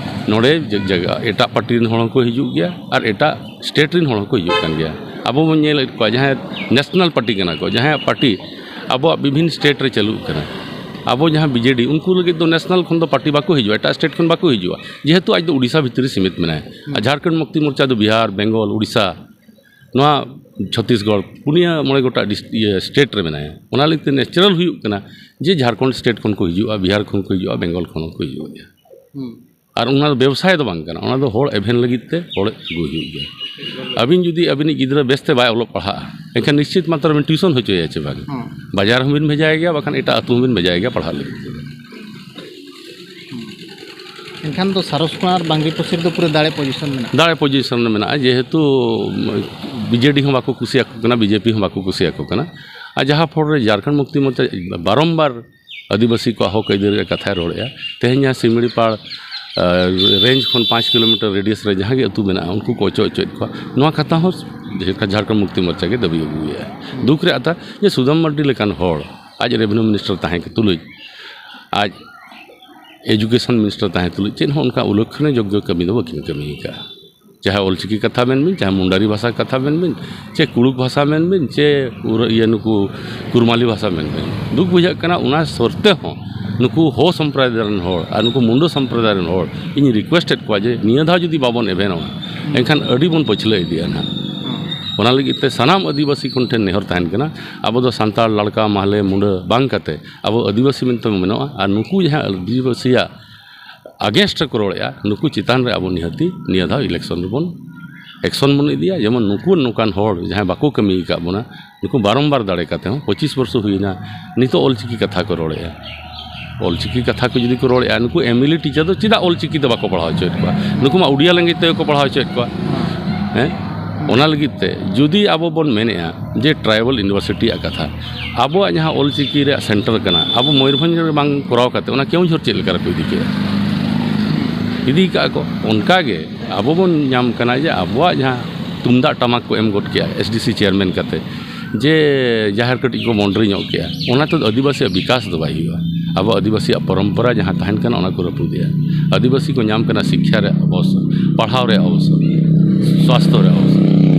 ᱱᱚᱰᱮ ᱡᱟ-, ᱡᱟᱭᱜᱟ ᱮᱴᱟᱜ ᱯᱟᱨᱴᱤ ᱨᱮᱱ ᱦᱚᱲ ᱦᱚᱸᱠᱚ ᱦᱤᱡᱩᱜ ᱜᱮᱭᱟ ᱟᱨ ᱮᱴᱟᱜ ᱥᱴᱮᱴ ᱨᱮᱱ ᱦᱚᱲ ᱦᱚᱸᱠᱚ ᱦᱤᱡᱩᱜ ᱠᱟᱱ ᱜᱮᱭᱟ᱾ ᱟᱵᱚ ᱵᱚᱱ ᱧᱮᱞᱮᱫ ᱠᱚᱣᱟ ᱡᱟᱦᱟᱸᱭ ᱱᱮᱥᱱᱟᱞ ᱯᱟᱨᱴᱤ ᱠᱟᱱᱟ ᱠᱚ, ᱡᱟᱦᱟᱸᱭᱟᱜ ᱯᱟᱨᱴᱤ ᱟᱵᱚᱣᱟᱜ ᱵᱤᱵᱷᱤᱱ ᱥᱴᱮᱴ ᱨᱮ ᱪᱟᱹᱞᱩᱜ ᱠᱟᱱᱟ, ᱟᱵᱚ ᱡᱟᱦᱟᱸ ᱵᱤᱡᱮᱰᱤ, ᱩᱱᱠᱩ ᱞᱟᱹᱜᱤᱫ ᱫᱚ ᱱᱮᱥᱱᱟᱞ ᱠᱷᱚᱱ ᱫᱚ ᱯᱟᱨᱴᱤ ᱵᱟᱠᱚ ᱦᱤᱡᱩᱜᱼᱟ, ᱮᱴᱟᱜ ᱥᱴᱮᱴ ᱠᱷᱚᱱ ᱵᱟᱠᱚ ᱦᱤᱡᱩᱜᱼᱟ, ᱡᱮᱦᱮᱛᱩ ᱟᱡ ᱫᱚ ᱩᱰᱤᱥᱟ ᱵᱷᱤᱛᱨᱤ ᱨᱮ ᱥᱤᱢᱤᱛ ᱢᱮᱱᱟᱭᱟ᱾ ᱟᱨ ᱡᱷᱟᱲᱠᱷᱚᱸᱰ ᱢᱩᱠᱛᱤ ᱢᱳᱨᱪᱟ ᱫᱚ ᱵᱤᱦᱟᱨ, ᱵᱮᱝᱜᱚᱞ, ᱩᱰᱤᱥᱟ, ᱱᱚᱣᱟ ᱪᱷᱚᱛᱤᱥᱜᱚᱲ, ᱯᱩᱱᱭᱟᱹ ᱢᱚᱬᱮ ᱜᱚᱴᱟᱝ ᱰᱤᱥ-, ᱤᱭᱟᱹ, ᱥᱴᱮᱴ ᱨᱮ ᱢᱮᱱᱟᱭᱟ᱾ ᱚᱱᱟ ᱞᱟᱹᱜᱤᱫ ᱛᱮ ᱱᱮᱪᱟᱨᱟᱞ ᱦᱩᱭᱩᱜ ᱠᱟᱱᱟ ᱡᱮ ᱡᱷᱟᱲᱠᱷᱚᱸᱰ ᱥᱴᱮᱴ ᱠᱷᱚᱱ ᱠᱚ ᱦᱤᱡᱩᱜᱼᱟ, ᱵᱤᱦᱟᱨ ᱠᱷᱚᱱ ᱠᱚ ᱦᱤᱡᱩᱜᱼᱟ, ᱵᱮᱝᱜᱚᱞ ᱠᱷᱚᱱ ᱦᱚᱸᱠᱚ ᱦᱤᱡᱩᱜ ᱜᱮᱭᱟ᱾ ᱦᱩᱸ᱾ ᱟᱨ ᱚᱱᱟ ᱫᱚ ᱵᱮᱵᱽᱥᱟᱭ ᱫᱚ ᱵᱟᱝ ᱠᱟᱱᱟ, ᱚᱱᱟ ᱫᱚ ᱦᱚᱲ ᱮᱵᱷᱮᱱ ᱞᱟᱹᱜᱤᱫ ᱛᱮ ᱦᱚᱲ ᱟᱹᱜᱩᱭ ᱦᱩᱭᱩᱜ ᱜᱮᱭᱟ᱾ ᱟᱹᱵᱤᱱ ᱡᱩᱫᱤ ᱟᱹᱵᱤᱱᱤᱡ ᱜᱤᱫᱽᱨᱟᱹ ᱵᱮᱥᱛᱮ ᱵᱟᱭ ᱚᱞᱚᱜ ᱯᱟᱲᱦᱟᱜᱼᱟ, ᱮᱱᱠᱷᱟᱱ ᱱᱤᱥᱪᱤᱛ ᱢᱟᱛᱨᱚ ᱵᱤᱱ ᱴᱤᱭᱩᱥᱚᱱ ᱦᱚᱪᱚᱭᱮᱭᱟ ᱪᱮ ᱵᱟᱝ? ᱦᱩᱸ᱾ ᱵᱟᱡᱟᱨ ᱦᱚᱸᱵᱤᱱ ᱵᱷᱮᱡᱟᱭ ᱜᱮᱭᱟ, ᱵᱟᱠᱷᱟᱱ ᱮᱴᱟᱜ ᱟᱹᱛᱩ ᱦᱚᱸᱵᱤᱱ ᱵᱷᱮᱡᱟᱭ ᱜᱮᱭᱟ ᱯᱟᱲᱦᱟᱜ ᱞᱟᱹᱜᱤᱫ ᱛᱮ᱾ ᱮᱱᱠᱷᱟᱱ ᱫᱚ ᱥᱟᱨᱚᱥᱠᱳᱱᱟ ᱟᱨ ᱵᱟᱝᱜᱤ ᱯᱚᱥᱤ ᱨᱮᱫᱚ ᱯᱩᱨᱟᱹ ᱫᱟᱲᱮ ᱯᱚᱡᱤᱥᱚᱱ ᱢᱮᱱᱟᱜᱼᱟ᱾ ᱫᱟᱲᱮ ᱯᱚᱡᱤᱥᱚᱱ ᱨᱮ ᱢᱮᱱᱟᱜᱼᱟ, ᱡᱮᱦᱮᱛᱩ ᱵᱤᱡᱮᱰᱤ ᱦᱚᱸ ᱵᱟᱠᱚ ᱠᱩᱥᱤᱭᱟᱠᱚ ᱠᱟᱱᱟ, ᱵᱤᱡᱮᱯᱤ ᱦᱚᱸ ᱵᱟᱠᱚ ᱠᱩᱥᱤᱭᱟᱠᱚ ᱠᱟᱱᱟ᱾ ᱟᱨ ᱡᱟᱦᱟᱸ ᱯᱷᱚᱲ ᱨᱮ ᱡᱷᱟᱲᱠᱷᱚᱸᱰ ᱢᱩᱠᱛᱤ ᱢᱳᱨᱪᱟ ᱵᱟᱨᱚᱢᱵᱟᱨ ᱟᱹᱫᱤᱵᱟᱹᱥᱤ ᱠᱚᱣᱟᱜ ᱦᱚᱠ ᱟᱹᱭᱫᱟᱹᱨᱤ ᱨᱮᱭᱟᱜ ᱠᱟᱛᱷᱟᱭ ᱨᱚᱲᱮᱫᱼᱟ, ᱛᱮᱦᱮᱧ ᱡᱟᱦᱟᱸ ᱥᱤᱢᱲᱤᱯᱟᱲ, ᱟᱸ, ᱨᱮᱧᱡᱽ ᱠᱷᱚᱱ ᱯᱟᱸᱪ ᱠᱤᱞᱳᱢᱤᱴᱟᱨ ᱨᱮᱰᱤᱭᱟᱥ ᱨᱮ ᱡᱟᱦᱟᱸ ᱜᱮ ᱟᱹᱛᱩ ᱢᱮᱱᱟᱜᱼᱟ, ᱩᱱᱠᱩ ᱠᱚ ᱚᱪᱚ ᱚᱪᱚᱭᱮᱫ ᱠᱚᱣᱟ᱾ ᱱᱚᱣᱟ ᱠᱟᱛᱷᱟ ᱦᱚᱸ ᱡᱷᱟᱲᱠᱷᱚᱸᱰ ᱢᱩᱠᱛᱤ ᱢᱳᱨᱪᱟ ᱜᱮ ᱫᱟᱹᱵᱤ ᱟᱹᱜᱩᱭᱮᱫᱼᱟ᱾ ᱫᱩᱠ ᱨᱮᱭᱟᱜ ᱠᱟᱛᱷᱟ ᱡᱮ ᱥᱩᱫᱟᱢ ᱢᱟᱨᱰᱤ ᱞᱮᱠᱟᱱ ᱦᱚᱲ ᱟᱡ ᱨᱮᱵᱷᱮᱱᱭᱩ ᱢᱤᱱᱤᱥᱴᱟᱨ ᱛᱟᱦᱮᱸ ᱛᱩᱞᱩᱡ ᱟᱡ ᱮᱡᱩᱠᱮᱥᱚᱱ ᱢᱤᱱᱤᱥᱴᱟᱨ ᱛᱟᱦᱮᱸ ᱛᱩᱞᱩᱡ ᱪᱮᱫ ᱦᱚᱸ ᱚᱱᱠᱟ ᱩᱞᱞᱮᱠᱷᱱᱤᱭᱚ ᱡᱳᱜᱽᱜᱚ ᱠᱟᱹᱢᱤ ᱫᱚ ᱵᱟᱹᱠᱤᱱ ᱠᱟᱹᱢᱤ ᱟᱠᱟᱫᱼᱟ᱾ ᱪᱟᱦᱮ ᱚᱞᱪᱤᱠᱤ ᱠᱟᱛᱷᱟ ᱢᱮᱱ ᱵᱤᱱ, ᱪᱟᱦᱮ ᱢᱩᱱᱰᱟᱨᱤ ᱵᱷᱟᱥᱟ ᱠᱟᱛᱷᱟ ᱢᱮᱱ ᱵᱤᱱ, ᱪᱮ ᱠᱩᱲᱩᱠ ᱵᱷᱟᱥᱟ ᱢᱮᱱ ᱵᱤᱱ, ᱪᱮ ᱩᱨ-, ᱤᱭᱟᱹ, ᱱᱩᱠᱩ ᱠᱩᱨᱢᱟᱞᱤ ᱵᱷᱟᱥᱟ ᱢᱮᱱ ᱵᱤᱱ᱾ ᱫᱩᱠ ᱵᱩᱡᱷᱟᱹᱜ ᱠᱟᱱᱟ, ᱚᱱᱟ ᱥᱚᱨᱛᱮ ᱦᱚᱸ ᱱᱩᱠᱩ ᱦᱳ ᱥᱚᱢᱯᱨᱚᱫᱟᱭ ᱨᱮᱱ ᱦᱚᱲ ᱟᱨ ᱱᱩᱠᱩ ᱢᱩᱱᱰᱟᱹ ᱥᱚᱢᱯᱨᱚᱫᱟᱭ ᱨᱮᱱ ᱦᱚᱲ ᱤᱧ ᱨᱤᱠᱩᱭᱮᱥᱴ ᱮᱫ ᱠᱚᱣᱟ ᱡᱮ ᱱᱤᱭᱟᱹ ᱫᱷᱟᱣ ᱡᱩᱫᱤ ᱵᱟᱵᱚᱱ ᱮᱵᱷᱮᱱᱚᱜᱼᱟ, ᱮᱱᱠᱷᱟᱱ ᱟᱹᱰᱤ ᱵᱚᱱ ᱯᱟᱹᱪᱷᱞᱟᱹ ᱤᱫᱤᱜᱼᱟ ᱱᱟᱦᱟᱜ᱾ ᱚᱱᱟ ᱞᱟᱹᱜᱤᱫ ᱛᱮ ᱥᱟᱱᱟᱢ ᱟᱹᱫᱤᱵᱟᱹᱥᱤ ᱠᱷᱚᱱ ᱴᱷᱮᱱ ᱱᱮᱦᱚᱨ ᱛᱟᱦᱮᱱ ᱠᱟᱱᱟ, ᱟᱵᱚ ᱫᱚ ᱥᱟᱱᱛᱟᱲ, ᱞᱟᱲᱠᱟ, ᱢᱟᱦᱞᱮ, ᱢᱩᱱᱰᱟᱹ ᱵᱟᱝ ᱠᱟᱛᱮ ᱟᱵᱚ ᱟᱹᱫᱤᱵᱟᱹᱥᱤ ᱢᱮᱱᱛᱮ ᱵᱚᱱ ᱢᱮᱱᱚᱜᱼᱟ᱾ ᱟᱨ ᱱᱩᱠᱩ ᱡᱟᱦᱟᱸ ᱟᱹᱫᱤᱵᱟᱹᱥᱤᱭᱟᱜ ᱟᱜᱮᱱᱥᱴ ᱨᱮᱠᱚ ᱨᱚᱲᱮᱫᱼᱟ, ᱱᱩᱠᱩ ᱪᱮᱛᱟᱱ ᱨᱮ ᱟᱵᱚ ᱱᱤᱦᱟᱹᱛᱤ ᱱᱤᱭᱟᱹ ᱫᱷᱟᱣ ᱤᱞᱮᱠᱥᱚᱱ ᱨᱮᱵᱚᱱ ᱮᱠᱥᱚᱱ ᱵᱚᱱ ᱤᱫᱤᱭᱟ᱾ ᱡᱮᱢᱚᱱ ᱱᱩᱠᱩ ᱱᱚᱝᱠᱟᱱ ᱦᱚᱲ ᱡᱟᱦᱟᱸᱭ ᱵᱟᱠᱚ ᱠᱟᱹᱢᱤ ᱟᱠᱟᱫ ᱵᱚᱱᱟ, ᱱᱩᱠᱩ ᱵᱟᱨᱚᱢᱵᱟᱨ ᱫᱟᱲᱮ ᱠᱟᱛᱮ ᱦᱚᱸ ᱯᱚᱸᱪᱤᱥ ᱵᱚᱨᱥᱚ ᱦᱩᱭᱱᱟ, ᱱᱤᱛᱚᱜ ᱚᱞᱪᱤᱠᱤ ᱠᱟᱛᱷᱟ ᱠᱚ ᱨᱚᱲᱮᱫᱼᱟ᱾ ᱚᱞᱪᱤᱠᱤ ᱠᱟᱛᱷᱟ ᱠᱚ ᱡᱩᱫᱤ ᱠᱚ ᱨᱚᱲᱮᱫᱼᱟ, ᱱᱩᱠᱩ ᱮᱢ ᱮᱞ ᱮ ᱴᱤᱪᱟᱨ ᱫᱚ ᱪᱮᱫᱟᱜ ᱚᱞᱪᱤᱠᱤ ᱛᱮ ᱵᱟᱠᱚ ᱯᱟᱲᱦᱟᱣ ᱦᱚᱪᱚᱭᱮᱫ ᱠᱚᱣᱟ? ᱱᱩᱠᱩ ᱢᱟ ᱩᱰᱤᱭᱟ ᱞᱮᱝᱜᱩᱭᱮᱡᱽ ᱛᱮᱜᱮ ᱠᱚ ᱯᱟᱲᱦᱟᱣ ᱦᱚᱪᱚᱭᱮᱫ ᱠᱚᱣᱟ᱾ ᱦᱮᱸ? ᱚᱱᱟ ᱞᱟᱹᱜᱤᱫ ᱛᱮ ᱡᱩᱫᱤ ᱟᱵᱚ ᱵᱚᱱ ᱢᱮᱱᱮᱫᱼᱟ ᱡᱮ ᱴᱨᱟᱭᱵᱟᱞ ᱤᱭᱩᱱᱤᱵᱷᱟᱨᱥᱤᱴᱤ ᱨᱮᱭᱟᱜ ᱠᱟᱛᱷᱟ, ᱟᱵᱚᱣᱟᱜ ᱡᱟᱦᱟᱸ ᱚᱞᱪᱤᱠᱤ ᱨᱮᱭᱟᱜ ᱥᱮᱱᱴᱟᱨ ᱠᱟᱱᱟ, ᱟᱵᱚ ᱢᱚᱭᱩᱨᱵᱷᱚᱸᱡᱽ ᱨᱮ ᱵᱟᱝ ᱠᱚᱨᱟᱣ ᱠᱟᱛᱮ ᱚᱱᱟ ᱠᱮᱣᱚᱱᱡᱷᱚᱨ ᱪᱮᱫ ᱞᱮᱠᱟ ᱨᱮᱠᱚ ᱤᱫᱤ ᱠᱮᱫᱼᱟ? ᱤᱫᱤ ᱠᱟᱜᱼᱟ ᱠᱚ᱾ ᱚᱱᱠᱟ ᱜᱮ ᱟᱵᱚ ᱵᱚᱱ ᱧᱟᱢ ᱠᱟᱱᱟ ᱡᱮ ᱟᱵᱚᱣᱟᱜ ᱡᱟᱦᱟᱸ ᱛᱩᱢᱫᱟᱜ ᱴᱟᱢᱟᱠ ᱠᱚ ᱮᱢ ᱜᱚᱫ ᱠᱮᱜᱼᱟ ᱮᱥ ᱰᱤ ᱥᱤ ᱪᱮᱭᱟᱨᱢᱮᱱ ᱠᱟᱛᱮ, ᱡᱮ ᱡᱟᱦᱮᱨ ᱠᱟᱹᱴᱤᱡ ᱠᱚ ᱵᱚᱱᱰᱨᱤ ᱧᱚᱜ ᱠᱮᱜᱼᱟ, ᱚᱱᱟ ᱛᱮᱫᱚ ᱟᱹᱫᱤᱵᱟᱹᱥᱤᱭᱟᱜ ᱵᱤᱠᱟᱥ ᱫᱚ ᱵᱟᱭ ᱦᱩᱭᱩᱜᱼᱟ᱾ ᱟᱵᱚ ᱟᱹᱫᱤᱵᱟᱹᱥᱤᱭᱟᱜ ᱯᱚᱨᱚᱢᱯᱚᱨᱟ ᱡᱟᱦᱟᱸ ᱛᱟᱦᱮᱱ ᱠᱟᱱᱟ, ᱚᱱᱟ ᱠᱚ ᱨᱟᱹᱯᱩᱫᱮᱜᱼᱟ᱾ ᱟᱹᱫᱤᱵᱟᱹᱥᱤ ᱠᱚ ᱧᱟᱢ ᱠᱟᱱᱟ ᱥᱤᱠᱠᱷᱟ ᱨᱮᱭᱟᱜ ᱚᱵᱚᱥᱚᱨ, ᱯᱟᱲᱦᱟᱣ ᱨᱮᱭᱟᱜ ᱚᱵᱚᱥᱚᱨ, ᱥᱟᱥᱛᱷᱚ ᱨᱮᱭᱟᱜ ᱚᱵᱚᱥᱚᱨ᱾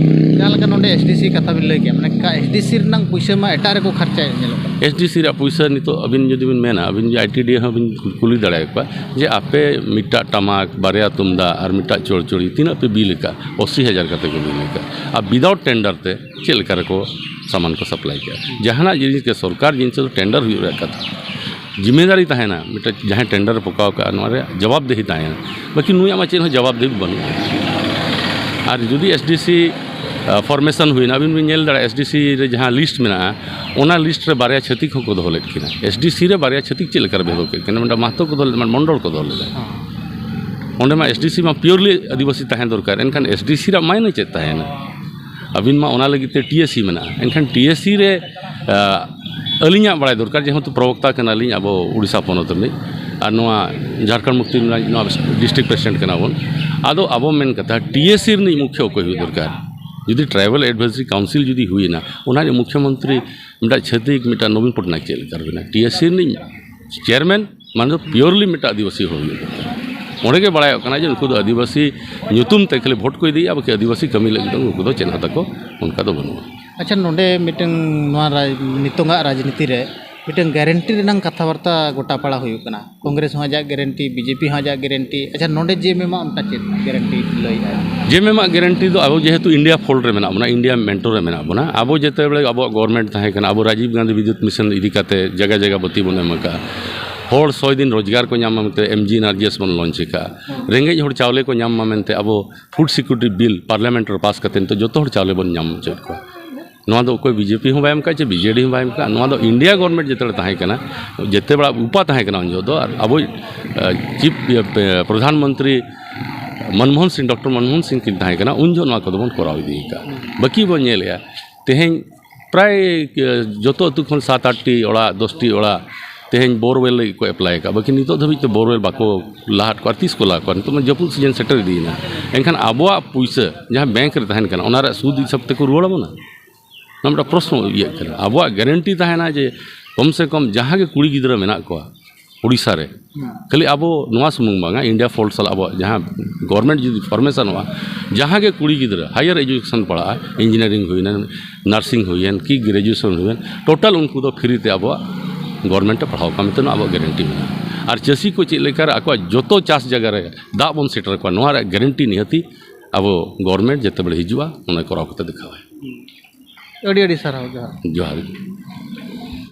ᱡᱟᱦᱟᱸ ᱞᱮᱠᱟ ᱱᱚᱰᱮ ᱮᱥ ᱰᱤ ᱥᱤ ᱠᱟᱛᱷᱟ ᱵᱤᱱ ᱞᱟᱹᱭ ᱠᱮᱫ, ᱢᱟᱱᱮ ᱮᱥ ᱰᱤ ᱥᱤ ᱨᱮᱱᱟᱜ ᱯᱩᱭᱥᱟᱹ ᱢᱟ ᱮᱴᱟᱜ ᱨᱮᱠᱚ ᱠᱷᱚᱨᱪᱟᱭᱮᱫ ᱧᱮᱞᱚᱜ ᱠᱟᱱᱟ᱾ ᱮᱥ ᱰᱤ ᱥᱤ ᱨᱮᱭᱟᱜ ᱯᱩᱭᱥᱟᱹ ᱱᱤᱛᱚᱜ ᱟᱹᱵᱤᱱ ᱡᱩᱫᱤ ᱵᱤᱱ ᱢᱮᱱᱟ, ᱟᱹᱵᱤᱱ ᱡᱩᱫᱤ ᱟᱭ ᱴᱤ ᱰᱤ ᱮ ᱦᱚᱸ ᱵᱤᱱ ᱠᱩᱞᱤ ᱫᱟᱲᱮᱭᱟᱠᱚᱣᱟ ᱡᱮ ᱟᱯᱮ ᱢᱤᱫᱴᱟᱜ ᱴᱟᱢᱟᱠ, ᱵᱟᱨᱭᱟ ᱛᱩᱢᱫᱟᱜ ᱟᱨ ᱢᱤᱫᱴᱟᱜ ᱪᱚᱲᱪᱚᱲᱤ ᱛᱤᱱᱟᱹᱜ ᱯᱮ ᱵᱤᱞ ᱟᱠᱟᱫ? ᱟᱥᱤ ᱦᱟᱡᱟᱨ ᱠᱟᱛᱮ ᱠᱚ ᱵᱤᱞ ᱟᱠᱟᱫ᱾ ᱟᱨ ᱵᱤᱫᱟᱣᱩᱴ ᱴᱮᱱᱰᱟᱨ ᱛᱮ ᱪᱮᱫ ᱞᱮᱠᱟ ᱨᱮᱠᱚ ᱥᱟᱢᱟᱱ ᱠᱚ ᱥᱟᱯᱞᱟᱭ ᱠᱮᱜᱼᱟ? ᱡᱟᱦᱟᱱᱟᱜ ᱡᱤᱱᱤᱥ ᱜᱮ ᱥᱚᱨᱠᱟᱨ ᱡᱤᱱᱤᱥ ᱫᱚ ᱴᱮᱱᱰᱟᱨ ᱦᱩᱭᱩᱜ ᱨᱮᱭᱟᱜ ᱠᱟᱛᱷᱟ, ᱡᱤᱢᱮᱫᱟᱨᱤ ᱛᱟᱦᱮᱱᱟ ᱢᱤᱫᱴᱮᱱ, ᱡᱟᱦᱟᱸᱭ ᱴᱮᱱᱰᱟᱨ ᱮ ᱯᱚᱠᱟᱣ ᱠᱟᱜᱼᱟ ᱱᱚᱣᱟ ᱨᱮᱭᱟᱜ ᱡᱚᱵᱟᱵ ᱫᱮᱦᱤ ᱛᱟᱦᱮᱱᱟ᱾ ᱵᱟᱹᱠᱤ ᱱᱩᱭᱟᱜ ᱢᱟ ᱪᱮᱫ ᱦᱚᱸ ᱡᱚᱵᱟᱵ ᱫᱮᱦᱤ ᱵᱟᱹᱱᱩᱜᱼᱟ᱾ ᱟᱨ ᱡᱩᱫᱤ ᱮᱥ ᱰᱤ ᱥᱤ ᱯᱷᱚᱨᱢᱮᱥᱚᱱ ᱦᱩᱭᱱᱟ, ᱟᱹᱵᱤᱱ ᱵᱤᱱ ᱧᱮᱞ ᱫᱟᱲᱮᱭᱟᱜᱼᱟ ᱮᱥ ᱰᱤ ᱥᱤ ᱨᱮ ᱡᱟᱦᱟᱸ ᱞᱤᱥᱴ ᱢᱮᱱᱟᱜᱼᱟ, ᱚᱱᱟ ᱞᱤᱥᱴ ᱨᱮ ᱵᱟᱨᱭᱟ ᱪᱷᱟᱹᱛᱤᱠ ᱦᱚᱸᱠᱚ ᱫᱚᱦᱚ ᱞᱮᱫ ᱠᱤᱱᱟ᱾ ᱮᱥ ᱰᱤ ᱥᱤ ᱨᱮ ᱵᱟᱨᱭᱟ ᱪᱷᱟᱹᱛᱤᱠ ᱪᱮᱫ ᱞᱮᱠᱟ ᱨᱮ ᱵᱷᱮᱫᱚ ᱠᱮᱫ ᱠᱤᱱᱟ? ᱢᱤᱫᱴᱟᱝ ᱢᱟᱦᱛᱚ ᱠᱚ ᱫᱚᱦᱚ ᱞᱮᱫᱟ, ᱢᱤᱫᱴᱟᱝ ᱢᱚᱱᱰᱚᱞ ᱠᱚ ᱫᱚᱦᱚ ᱞᱮᱫᱟ᱾ ᱚᱸᱰᱮ ᱢᱟ ᱮᱥ ᱰᱤ ᱥᱤ ᱢᱟ ᱯᱤᱭᱳᱨᱞᱤ ᱟᱹᱫᱤᱵᱟᱹᱥᱤ ᱛᱟᱦᱮᱸ ᱫᱚᱨᱠᱟᱨ, ᱮᱱᱠᱷᱟᱱ ᱮᱥ ᱰᱤ ᱥᱤ ᱨᱮᱭᱟᱜ ᱢᱟᱭᱱᱮ ᱪᱮᱫ ᱛᱟᱦᱮᱸᱭᱮᱱᱟ? ᱟᱹᱵᱤᱱ ᱢᱟ ᱚᱱᱟ ᱞᱟᱹᱜᱤᱫ ᱛᱮ ᱴᱤ ᱮ ᱥᱤ ᱢᱮᱱᱟᱜᱼᱟ, ᱮᱱᱠᱷᱟᱱ ᱴᱤ ᱮ ᱥᱤ ᱨᱮ ᱟᱹᱞᱤᱧᱟᱜ ᱵᱟᱲᱟᱭ ᱫᱚᱨᱠᱟᱨ, ᱡᱮᱦᱮᱛᱩ ᱯᱨᱚᱵᱚᱠᱛᱟ ᱠᱟᱱᱟᱞᱤᱧ ᱟᱵᱚ ᱩᱲᱤᱥᱥᱟ ᱯᱚᱱᱚᱛ ᱨᱤᱱᱤᱡ, ᱟᱨ ᱱᱚᱣᱟ ᱡᱷᱟᱲᱠᱷᱚᱸᱰ ᱢᱩᱠᱛᱤ ᱢᱳᱨᱪᱟ ᱱᱚᱣᱟ ᱰᱤᱥᱴᱨᱤᱠᱴ ᱯᱨᱮᱥᱤᱰᱮᱱᱴ ᱠᱟᱱᱟ ᱵᱚᱱ᱾ ᱟᱫᱚ ᱟᱵᱚ ᱢᱮᱱ ᱠᱟᱛᱷᱟ, ᱴᱤ ᱮ ᱥᱤ ᱨᱤᱱᱤᱡ ᱢᱩᱠᱷᱭᱟᱹ ᱚᱠᱚᱭ ᱦᱩᱭᱩᱜ ᱫᱚᱨᱠᱟᱨ? ᱡᱩᱫᱤ ᱴᱨᱟᱭᱵᱟᱞ ᱮᱰᱵᱷᱟᱭᱡᱟᱨᱤ ᱠᱟᱣᱩᱱᱥᱤᱞ ᱡᱩᱫᱤ ᱦᱩᱭᱮᱱᱟ, ᱚᱱᱟ ᱨᱮ ᱢᱩᱠᱷᱭᱚᱢᱚᱱᱛᱨᱤ ᱢᱤᱫᱴᱟᱝ ᱪᱷᱟᱹᱛᱤᱠ, ᱢᱤᱫᱴᱟᱝ ᱱᱚᱵᱤᱱ ᱯᱚᱴᱱᱟᱭᱮᱠ ᱪᱮᱫ ᱞᱮᱠᱟ ᱨᱮ ᱵᱮᱱᱟᱣ? ᱴᱤ ᱮ ᱥᱤ ᱨᱤᱱᱤᱡ ᱪᱮᱭᱟᱨᱢᱮᱱ ᱢᱟᱱᱮ ᱫᱚ ᱯᱤᱭᱳᱨᱞᱤ ᱢᱤᱫᱴᱟᱝ ᱟᱹᱫᱤᱵᱟᱹᱥᱤ ᱦᱚᱲ ᱦᱩᱭᱩᱜ ᱫᱚᱨᱠᱟᱨ᱾ ᱚᱸᱰᱮ ᱜᱮ ᱵᱟᱲᱟᱭᱚᱜ ᱠᱟᱱᱟ ᱡᱮ ᱩᱱᱠᱩ ᱫᱚ ᱟᱹᱫᱤᱵᱟᱹᱥᱤ ᱧᱩᱛᱩᱢ ᱛᱮ ᱠᱷᱟᱹᱞᱤ ᱵᱷᱳᱴ ᱠᱚ ᱤᱫᱤᱭᱮᱫᱼᱟ, ᱵᱟᱠᱤ ᱟᱹᱫᱤᱵᱟᱹᱥᱤ ᱠᱟᱹᱢᱤ ᱞᱟᱹᱜᱤᱫ ᱫᱚ ᱩᱱᱠᱩ ᱫᱚ ᱪᱮᱫ ᱦᱚᱸ ᱛᱟᱠᱚ ᱚᱱᱠᱟ ᱫᱚ ᱵᱟᱹᱱᱩᱜᱼᱟ᱾ ᱟᱪᱪᱷᱟ, ᱱᱚᱰᱮ ᱢᱤᱫᱴᱟᱝ ᱱᱚᱣᱟ ᱨᱟᱡᱽ-, ᱱᱤᱛᱚᱝᱟᱜ ᱨᱟᱡᱽᱱᱤᱛᱤ ᱨᱮ ᱢᱤᱫᱴᱟᱝ ᱜᱮᱨᱮᱱᱴᱤ ᱨᱮᱱᱟᱝ ᱠᱟᱛᱷᱟ ᱵᱟᱨᱛᱟ ᱜᱚᱴᱟ ᱯᱟᱲᱟ ᱦᱩᱭᱩᱜ ᱠᱟᱱᱟ᱾ ᱠᱚᱝᱜᱨᱮᱥ ᱦᱚᱸ ᱟᱡᱟᱜ ᱜᱮᱨᱮᱱᱴᱤ, ᱵᱤ ᱡᱮ ᱯᱤ ᱦᱚᱸ ᱟᱡᱟᱜ ᱜᱮᱨᱮᱱᱴᱤ᱾ ᱟᱪᱪᱷᱟ, ᱱᱚᱰᱮ ᱡᱮ ᱮᱢ ᱮᱢ ᱟᱜ ᱚᱱᱠᱟ ᱪᱮᱫ ᱜᱮᱨᱮᱱᱴᱤ ᱞᱟᱹᱭᱮᱫᱼᱟ? ᱡᱮ ᱮᱢ ᱮᱢ ᱟᱜ ᱜᱮᱨᱮᱱᱴᱤ ᱫᱚ ᱟᱵᱚ ᱡᱮᱦᱮᱛᱩ ᱤᱱᱰᱤᱭᱟ ᱯᱷᱳᱞᱰ ᱨᱮ ᱢᱮᱱᱟᱜ ᱵᱚᱱᱟ, ᱤᱱᱰᱤᱭᱟ ᱢᱮᱱᱴᱳᱨ ᱨᱮ ᱢᱮᱱᱟᱜ ᱵᱚᱱᱟ, ᱟᱵᱚ ᱡᱮᱛᱮ ᱵᱮᱲᱮ ᱟᱵᱚᱣᱟᱜ ᱜᱚᱵᱷᱚᱨᱱᱢᱮᱱᱴ ᱛᱟᱦᱮᱸ ᱠᱟᱱᱟ, ᱟᱵᱚ ᱨᱟᱡᱤᱵᱽ ᱜᱟᱱᱫᱷᱤ ᱵᱤᱫᱽᱭᱩᱛ ᱢᱤᱥᱚᱱ ᱤᱫᱤ ᱠᱟᱛᱮ ᱡᱟᱭᱜᱟ ᱡᱟᱭᱜᱟ ᱵᱟᱹᱛᱤ ᱵᱚᱱ ᱮᱢ ᱟᱠᱟᱫᱼᱟ᱾ ᱦᱚᱲ ᱥᱚᱭ ᱫᱤᱱ ᱨᱳᱡᱽᱜᱟᱨ ᱠᱚ ᱧᱟᱢ ᱢᱟ ᱢᱮᱱᱛᱮ ᱮᱢ ᱡᱤ ᱮᱱ ᱟᱨ ᱡᱤ ᱮᱥ ᱵᱚᱱ ᱞᱚᱧᱪ ᱟᱠᱟᱫᱼᱟ᱾ ᱨᱮᱸᱜᱮᱡ ᱦᱚᱲ ᱪᱟᱣᱞᱮ ᱠᱚ ᱧᱟᱢ ᱢᱟ ᱢᱮᱱᱛᱮ ᱟᱵᱚ ᱯᱷᱩᱰ ᱥᱤᱠᱩᱨᱤᱴᱤ ᱵᱤᱞ ᱯᱟᱨᱞᱟᱢᱮᱱᱴ ᱨᱮ ᱯᱟᱥ ᱠᱟᱛᱮ ᱱᱤᱛᱚᱜ ᱡᱚᱛᱚ ᱦᱚᱲ ᱪᱟᱣᱞᱮ ᱵᱚᱱ ᱧᱟᱢ ᱦᱚᱪᱚᱭᱮᱫ ᱠᱚᱣᱟ᱾ ᱱᱚᱣᱟ ᱫᱚ ᱚᱠᱚᱭ ᱵᱤ ᱡᱮ ᱯᱤ ᱦᱚᱸ ᱵᱟᱭ ᱮᱢ ᱠᱟᱜᱼᱟ, ᱪᱮ ᱵᱤ ᱡᱮ ᱰᱤ ᱦᱚᱸ ᱵᱟᱭ ᱮᱢ ᱠᱟᱜᱼᱟ᱾ ᱱᱚᱣᱟ ᱫᱚ ᱤᱱᱰᱤᱭᱟ ᱜᱚᱵᱷᱚᱨᱱᱢᱮᱱᱴ ᱡᱮᱛᱮ ᱵᱮᱲᱟ ᱛᱟᱦᱮᱸ ᱠᱟᱱᱟ, ᱡᱮᱛᱮ ᱵᱮᱲᱟ ᱩᱯᱟ ᱛᱟᱦᱮᱸ ᱠᱟᱱᱟ ᱩᱱ ᱡᱚᱦᱚᱜ ᱫᱚ, ᱟᱨ ᱟᱵᱚᱭᱤᱡ, ᱮ, ᱪᱤᱯ, ᱤᱭᱟᱹ, ᱯᱮ-, ᱯᱨᱚᱫᱷᱟᱱ ᱢᱚᱱᱛᱨᱤ ᱢᱚᱱᱢᱳᱦᱚᱱ ᱥᱤᱝ, ᱰᱚᱠᱴᱚᱨ ᱢᱚᱱᱢᱳᱦᱚᱱ ᱥᱤᱝ ᱠᱤᱱ ᱛᱟᱦᱮᱸ ᱠᱟᱱᱟ, ᱩᱱ ᱡᱚᱦᱚᱜ ᱱᱚᱣᱟ ᱠᱚᱫᱚ ᱵᱚᱱ ᱠᱚᱨᱟᱣ ᱤᱫᱤ ᱠᱟᱜᱼᱟ᱾ ᱵᱟᱹᱠᱤ ᱵᱚᱱ ᱧᱮᱞᱮᱜᱼᱟ, ᱛᱮᱦᱮᱧ ᱯᱨᱟᱭ, ᱮ, ᱡᱚᱛᱚ ᱟᱹᱛᱩ ᱠᱷᱚᱱ ᱥᱟᱛ ᱟᱴ ᱴᱤ ᱚᱲᱟᱜ, ᱫᱚᱥ ᱴᱤ ᱚᱲᱟᱜ ᱛᱮᱦᱮᱧ ᱵᱳᱨᱣᱮᱞ ᱞᱟᱹᱜᱤᱫ ᱠᱚ ᱮᱯᱞᱟᱭ ᱟᱠᱟᱫᱼᱟ, ᱵᱟᱹᱠᱤ ᱱᱤᱛᱚᱜ ᱫᱷᱟᱹᱵᱤᱡ ᱛᱮ ᱵᱳᱨᱣᱮᱞ ᱵᱟᱠᱚ ᱞᱟᱦᱟᱫ ᱠᱚᱣᱟ᱾ ᱟᱨ ᱛᱤᱥ ᱠᱚ ᱞᱟᱦᱟ ᱠᱚᱣᱟ? ᱱᱤᱛᱚᱜ ᱢᱟ ᱡᱟᱹᱯᱩᱫ ᱥᱤᱡᱤᱱ ᱥᱮᱴᱮᱨ ᱤᱫᱤᱭᱮᱱᱟ᱾ ᱮᱱᱠᱷᱟᱱ ᱟᱵᱚᱣᱟᱜ ᱯᱩᱭᱥᱟᱹ ᱡᱟᱦᱟᱸ ᱵᱮᱝᱠ ᱨᱮ ᱛᱟᱦᱮᱱ ᱠᱟᱱᱟ, ᱚᱱᱟ ᱨᱮᱭᱟᱜ ᱥᱩᱫ ᱦᱤᱥᱟᱹᱵ ᱛᱮᱠᱚ ᱨᱩᱣᱟᱹᱲ ᱟᱵᱚᱱᱟ? ᱱᱚᱣᱟ ᱢᱤᱫᱴᱟᱝ ᱯᱨᱚᱥᱱᱚ ᱤᱭᱟᱹᱜ ᱠᱟᱱᱟ᱾ ᱟᱵᱚᱣᱟᱜ ᱜᱮᱨᱮᱱᱴᱤ ᱛᱟᱦᱮᱱᱟ ᱡᱮ ᱠᱚᱢ ᱥᱮ ᱠᱚᱢ ᱡᱟᱦᱟᱸ ᱜᱮ ᱠᱩᱲᱤ ᱜᱤᱫᱽᱨᱟᱹ ᱢᱮᱱᱟᱜ ᱠᱚᱣᱟ ᱳᱰᱤᱥᱟ ᱨᱮ, ᱠᱷᱟᱹᱞᱤ ᱟᱵᱚ ᱱᱚᱣᱟ ᱥᱩᱢᱩᱝ ᱵᱟᱝᱟ, ᱤᱱᱰᱤᱭᱟ ᱯᱷᱚᱞᱴ ᱥᱟᱞᱟᱜ ᱟᱵᱚᱣᱟᱜ ᱡᱟᱦᱟᱸ ᱜᱚᱵᱷᱚᱨᱱᱢᱮᱱᱴ ᱡᱩᱫᱤ ᱯᱷᱚᱨᱢᱮᱥᱚᱱᱚᱜᱼᱟ, ᱡᱟᱦᱟᱸ ᱜᱮ ᱠᱩᱲᱤ ᱜᱤᱫᱽᱨᱟᱹ ᱦᱟᱭᱟᱨ ᱮᱡᱩᱠᱮᱥᱚᱱ ᱯᱟᱲᱦᱟᱜᱼᱟ, ᱤᱧᱡᱤᱱᱤᱭᱟᱨᱤᱝ ᱦᱩᱭᱮᱱ, ᱱᱟᱨᱥᱤᱝ ᱦᱩᱭᱮᱱ ᱠᱤ ᱜᱨᱮᱡᱩᱭᱮᱥᱚᱱ ᱦᱩᱭᱮᱱ, ᱴᱳᱴᱟᱞ ᱩᱱᱠᱩ ᱫᱚ ᱯᱷᱨᱤ ᱛᱮ ᱟᱵᱚᱣᱟᱜ ᱜᱚᱵᱷᱚᱨᱱᱢᱮᱱᱴ ᱮ ᱯᱟᱲᱦᱟᱣ ᱠᱚᱣᱟ ᱢᱮᱱᱛᱮ ᱱᱚᱣᱟ ᱟᱵᱚᱣᱟᱜ ᱜᱮᱨᱮᱱᱴᱤ ᱢᱮᱱᱟᱜᱼᱟ᱾ ᱟᱨ ᱪᱟᱹᱥᱤ ᱠᱚ ᱪᱮᱫ ᱞᱮᱠᱟᱨᱮ ᱟᱠᱚᱣᱟᱜ ᱡᱚᱛᱚ ᱪᱟᱥ ᱡᱟᱭᱜᱟ ᱨᱮ ᱫᱟᱜ ᱵᱚᱱ ᱥᱮᱴᱮᱨ ᱟᱠᱚᱣᱟ, ᱱᱚᱣᱟ ᱨᱮᱭᱟᱜ ᱜᱮᱨᱮᱱᱴᱤ ᱱᱤᱦᱟᱹᱛᱤ ᱟᱵᱚ ᱜᱚᱵᱷᱚᱨᱱᱢᱮᱱᱴ ᱡᱮᱛᱮ ᱵᱮᱲᱮ ᱦᱤᱡᱩᱜᱼᱟ, ᱚᱱᱟ ᱠᱚᱨᱟᱣ ᱠᱟᱛᱮ ᱫᱮᱠᱷᱟᱣᱟᱭ᱾ ᱟᱹᱰᱤ ᱟᱹᱰᱤ ᱥᱟᱨᱦᱟᱣ, ᱡᱚᱦᱟᱨ᱾ ᱡᱚᱦᱟᱨ ᱜᱮ᱾